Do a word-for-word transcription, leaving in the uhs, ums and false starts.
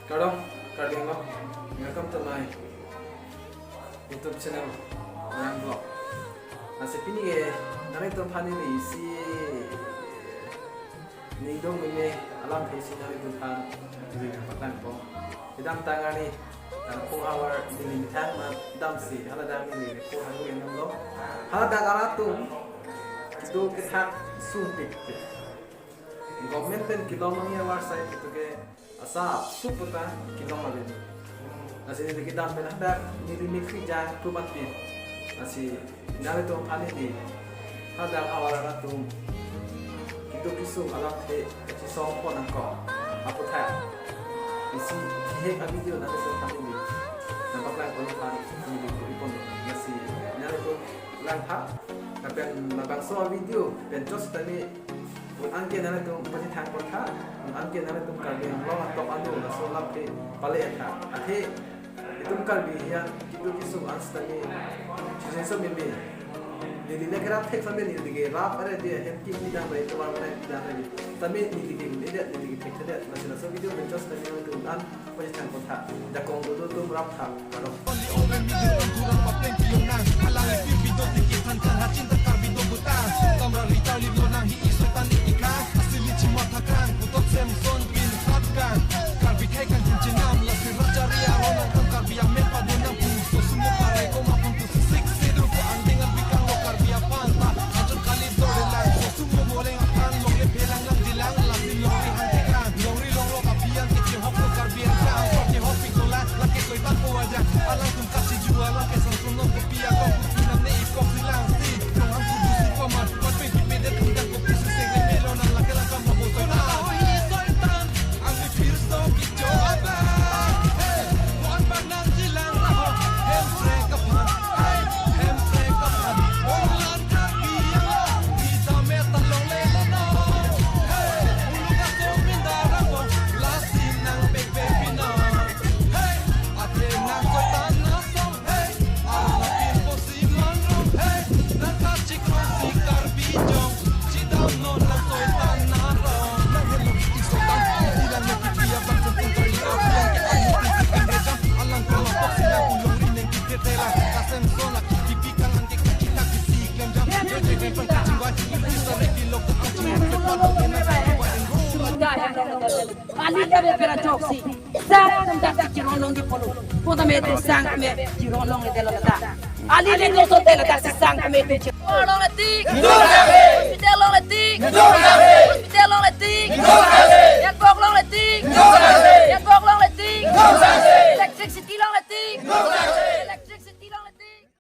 Kardom, Karbi Anglong. Welcome to my YouTube channel, Orang Vlog. Lasi pini ke nanglitum aphan neli isi ningdong meme alamthe isi nanglitum aphan neli paklangpo. Kedamtang arni, tangphung havar neli methang amat damsi, haladak neli phung havar nanglo. Haladak arat atum kedo kethak sumpik. Government pen kelong nangji avarsai kedo ke asap sup puta kelong ave. Lasi neli kedam pen hadak neli mekri jang tumat pin. Lasi nanglitum aphan neli hadak ahavar atum kedo kesung alamthe kachesongpon nangkok aphuthak isi thihek avideo nanglitum aphan neli nangpaklangpon aphan neli kuri pon. Lasi nanglitum langtha, lapen labangso avideo pen chot sitame un-an ke nanglitum pachethangpon tha, un-an ke nanglitum Karbi Anglong atok anu laso alamthe pale tha. Athe itum Karbi hian kedo kesung an sitame chijinso meme. Neli le kerap thek sitame neli ke rap are dia hem kim pidang bai, tovar bai pidang bai. Sitame neli ke un-edet, neli ke thekthedet. Lasi laso video pen chot sitame nanglitum un-an pachethangpon tha. Jakong dodo atum raptha. Kardom. Ali kami pera joksi. Sang tum tak si chiron long di polo. Kota me tu sang me chiron long di lata. Ali le no so tela tak si sang me tu chiron long le tik. Hospital long le tik. Hospital long le tik. Yakbok long le tik. Yakbok long le tik. Electricity long le tik.